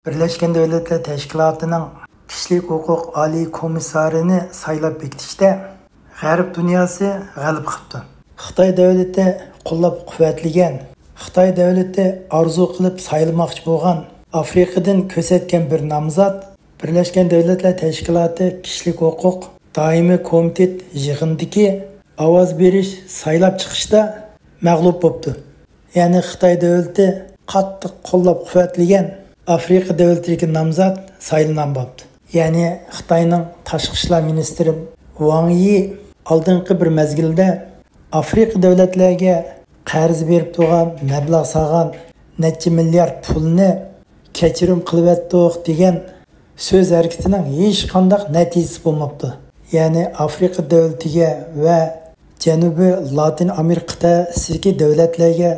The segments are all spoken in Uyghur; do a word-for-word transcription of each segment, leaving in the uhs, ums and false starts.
بىرلەشكەن دۆلەتلەر تەشكىلاتىنىڭ كىشىلىك ھوقۇق ئالىي كومىسسارىنى سايلاپ بېكىتىشتە غەرب دۇنياسى غەلىبە قىپتۇ. خىتاي دۆلىتى قوللاپ قۇۋۋەتلىگەن، خىتاي دۆلىتى ئارزۇ قىلىپ سايلىماقچى بولغان ئافرىقىدىن كۆرسەتكەن بىر نامزات بىرلەشكەن دۆلەتلەر تەشكىلاتى كىشىلىك ھوقۇق دائىمىي كومىتېت يىغىنىدىكى ئاۋاز بېرىش، سايلاپ چىقىشتا مەغلۇپ بوپتۇ. يەنى خىتاي دۆلىتى قاتتىق قوللاپ قۇۋۋەتلىگەن ئافرىقا دۆلىتىدىكى نامزات سايلىنالماپتۇ. يەنى خىتاينىڭ تاشقى ئىشلار مىنىستىرى ۋاڭ يى ئالدىنقى بىر مەزگىلدە ئافرىقا دۆلەتلەرگە قەرز بېرىپ تۇرغان، مەبلەغ سالغان نەچچە مىليارد پۇلنى كەچۈرۈم قىلىۋەتتۇق دېگەن سۆز ھەرىكىتىنىڭ ھېچقانداق نەتىجىسى بولماپتۇ. يەنى ئافرىقا دۆلىتىگە ۋە جەنۇبىي لاتىن ئامېرىكا قىتئەسىدىكى دۆلەتلەرگە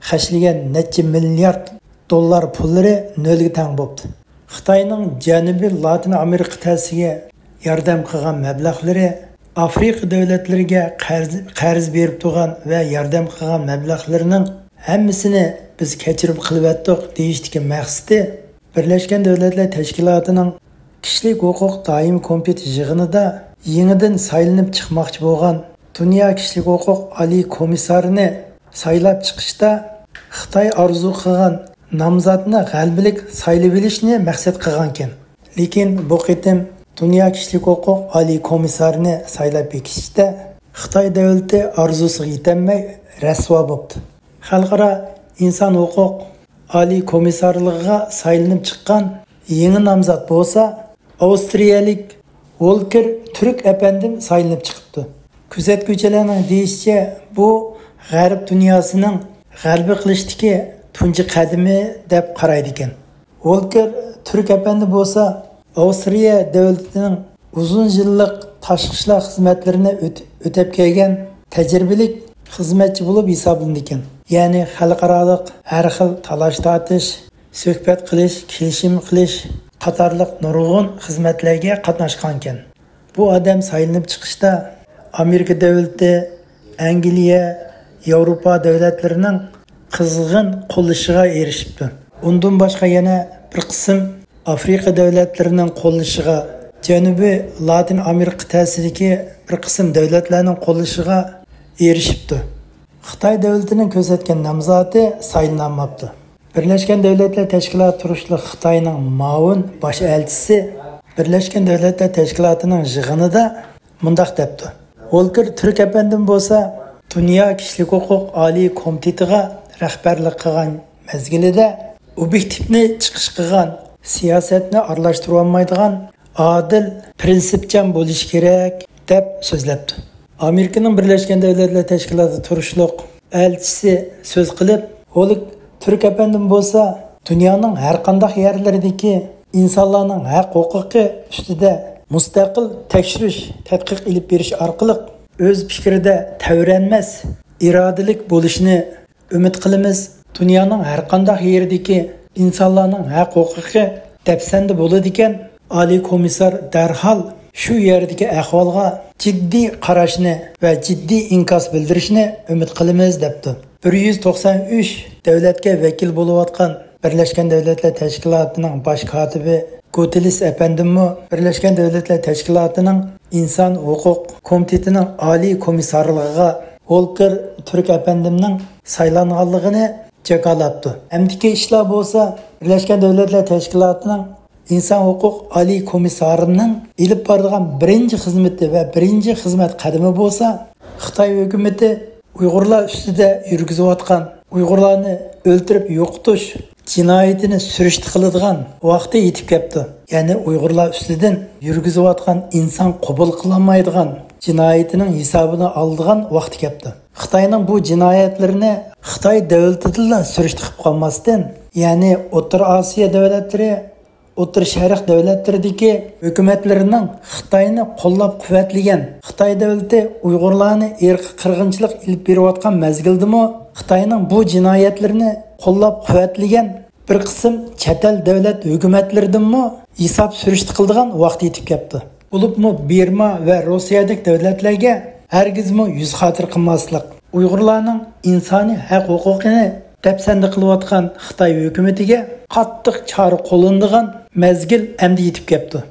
خەجلىگەن نەچچە مىليارد دوللار پۇللىرى نۆلگە تەڭ بوپتۇ. خىتاينىڭ جەنۇبىي لاتىن ئامېرىكا قىتئەسىگە ياردەم قىلغان مەبلەغلىرى، ئافرىقا دۆلەتلىرىگە قەرز، قەرز بېرىپ تۇرغان ۋە ياردەم قىلغان مەبلەغلىرىنىڭ ھەممىسىنى بىز كەچۈرۈم قىلىۋەتتۇق دېيىشتىكى مەقسىتى، بىرلەشكەن دۆلەتلەر تەشكىلاتىنىڭ كىشىلىك ھوقۇق دائىمىي كومىتېتى يىغىنىدا يېڭىدىن سايلىنىپ چىقماقچى بولغان دۇنيا كىشىلىك ھوقۇق ئالىي كومىسسارىنى سايلاپ چىقىشتا خىتاي ئارزۇ قىلغان نامزاتنى غەلىبىلىك سايلىۋېلىشنى مەقسەت قىلغانىكەن. لېكىن بۇ قېتىم دۇنيا كىشىلىك ھوقۇق ئالىي كومىسسارىنى سايلاپ بېكىتىشتە خىتاي دۆلىتى ئارزۇسىغا يېتەلمەي رەسۋا بوپتۇ. خەلقئارا ئىنسان ھوقۇق ئالىي كومىسسارلىقىغا سايلىنىپ چىققان يېڭى نامزات بولسا ئاۋسترىيەلىك ۋولكېر تۈرك ئەپەندىم سايلىنىپ چىقىپتۇ. كۆزەتكۈچىلەرنىڭ دېيىشىچە، بۇ غەرب دۇنياسىنىڭ غەلىبە قىلىشتىكى تۇنجى قەدىمى دەپ قارايدىكەن. ۋولكېر تۈرك ئەپەندى بولسا ئاۋسترىيە دۆلىتىنىڭ ئۇزۇن يىللىق تاشقى ئىشلار خىزمەتلىرىنى ئۆت-، ئۆتەپ كەلگەن تەجرىبىلىك خىزمەتچى بولۇپ ھېسابلىنىدىكەن. يەنى خەلقئارالىق ھەر خىل تالاش-تارتىش، سۆھبەت قىلىش، كېلىشىم قىلىش قاتارلىق نۇرغۇن خىزمەتلەرگە قاتناشقانىكەن. بۇ ئادەم سايلىنىپ چىقىشتا ئامېرىكا دۆلىتى، ئەنگلىيە، ياۋروپا دۆلەتلىرىنىڭ قىزغىن قوللىشىغا ئېرىشىپتۇ. ئۇندىن باشقا يەنە بىر قىسىم ئافرىقا دۆلەتلىرىنىڭ قوللىشىغا، جەنۇبىي لاتىن ئامېرىكا قىتئەسىدىكى بىر قىسىم دۆلەتلەرنىڭ قوللىشىغا ئېرىشىپتۇ. خىتاي دۆلىتىنىڭ كۆرسەتكەن نامزاتى سايلىنالماپتۇ. بىرلەشكەن دۆلەتلەر تەشكىلاتى تۇرۇشلۇق خىتاينىڭ مۇئاۋىن باش ئەلچىسى بىرلەشكەن دۆلەتلەر تەشكىلاتىنىڭ يىغىنىدا مۇنداق دەپتۇ: ۋولكېر تۈرك ئەپەندىم بولسا دۇنيا كىشىلىك ھوقۇق ئالىي كومىتېتىغا رەھبەرلىك قىلغان مەزگىلىدە ئوبيېكتىپنى چىقىش قىلغان، سىياسەتنى ئارىلاشتۇرۇۋالمايدىغان، ئادىل، پىرىنسىپچان بولۇشى كېرەك، دەپ سۆزلەپتۇ. ئامېرىكىنىڭ بىرلەشكەن دۆلەتلەر تەشكىلاتى تۇرۇشلۇق ئەلچىسى سۆز قىلىپ، ۋولكېر تۈرك ئەپەندىم بولسا دۇنيانىڭ ھەر قانداق يەرلىرىدىكى ئىنسانلارنىڭ ھەق ھوقۇقى ئۈستىدە مۇستەقىل تەكشۈرۈش، تەتقىق ئېلىپ بېرىش ئارقىلىق ئۆز پىكرىدە تەۋرەنمەس، ئىرادىلىك بولۇشىنى ئۈمىد قىلىمىز. دۇنيانىڭ ھەر قانداق يېرىدىكى ئىنسانلارنىڭ ھەق ھوقۇقى دەپسەندە بولىدىكەن، ئالىي كومىسسار دەرھال شۇ يەردىكى ئەھۋالغا جىددىي قاراشنى ۋە جىددىي ئىنكاس بىلدۈرۈشنى ئۈمىد قىلىمىز، دەپتۇ. بىر يۈز توقسان ئۈچ دۆلەتكە ۋەكىل بولۇۋاتقان بىرلەشكەن دۆلەتلەر تەشكىلاتىنىڭ باش كاتىپى گۇتېررېس ئەپەندىممۇ بىرلەشكەن دۆلەتلەر تەشكىلاتىنىڭ ئىنسان ھوقۇق كومىتېتىنىڭ ئالىي كومىسسارلىقىغا ۋولكېر تۈرك ئەپەندىمنىڭ سايلانغانلىقىنى جاكارلاپتۇ. ئەمدىكى ئىشلار بولسا بىرلەشكەن دۆلەتلەر تەشكىلاتىنىڭ ئىنسان ھوقۇق ئالىي كومىسسارىنىڭ ئېلىپ بارىدىغان بىرىنچى خىزمىتى ۋە بىرىنچى خىزمەت قەدىمى بولسا خىتاي ھۆكۈمىتى ئۇيغۇرلار ئۈستىدە يۈرگۈزۈۋاتقان، ئۇيغۇرلارنى ئۆلتۈرۈپ يوقىتىش جىنايىتىنى سۈرۈشتە قىلىدىغان ۋاقتى يېتىپ كەپتۇ. يەنى ئۇيغۇرلار ئۈستىدىن يۈرگۈزۈۋاتقان ئىنسان قوبۇل قىلالمايدىغان جىنايىتىنىڭ ھېسابىنى ئالىدىغان ۋاقتى كەپتۇ. خىتاينىڭ بۇ جىنايەتلىرىنى خىتاي دۆلىتىدىلا سۈرۈشتە قىلىپ قالماستىن، يەنى ئوتتۇرا ئاسىيا دۆلەتلىرى، ئوتتۇرا شەرق دۆلەتلىرىدىكى ھۆكۈمەتلىرىنىڭ خىتاينى قوللاپ قۇۋۋەتلىگەن، خىتاي دۆلىتى ئۇيغۇرلارنى ئىرقىي قىرغىنچىلىق ئېلىپ بېرىۋاتقان مەزگىلدىمۇ خىتاينىڭ بۇ جىنايەتلىرىنى قوللاپ قۇۋۋەتلىگەن بىر قىسىم چەت ئەل دۆلەت ھۆكۈمەتلىرىدىنمۇ ھېساب سۈرۈشتە قىلىدىغان ۋاقتى يېتىپ كەپتۇ. بولۇپمۇ بىرما ۋە روسىيەدەك دۆلەتلەرگە ھەرگىزمۇ يۈز خاتىرە قىلماسلىق، ئۇيغۇرلارنىڭ ئىنسانىي ھەق ھوقۇقىنى دەپسەندە قىلىۋاتقان خىتاي ھۆكۈمىتىگە قاتتىق چارە قوللىنىدىغان مەزگىل ئەمدى يېتىپ كەپتۇ.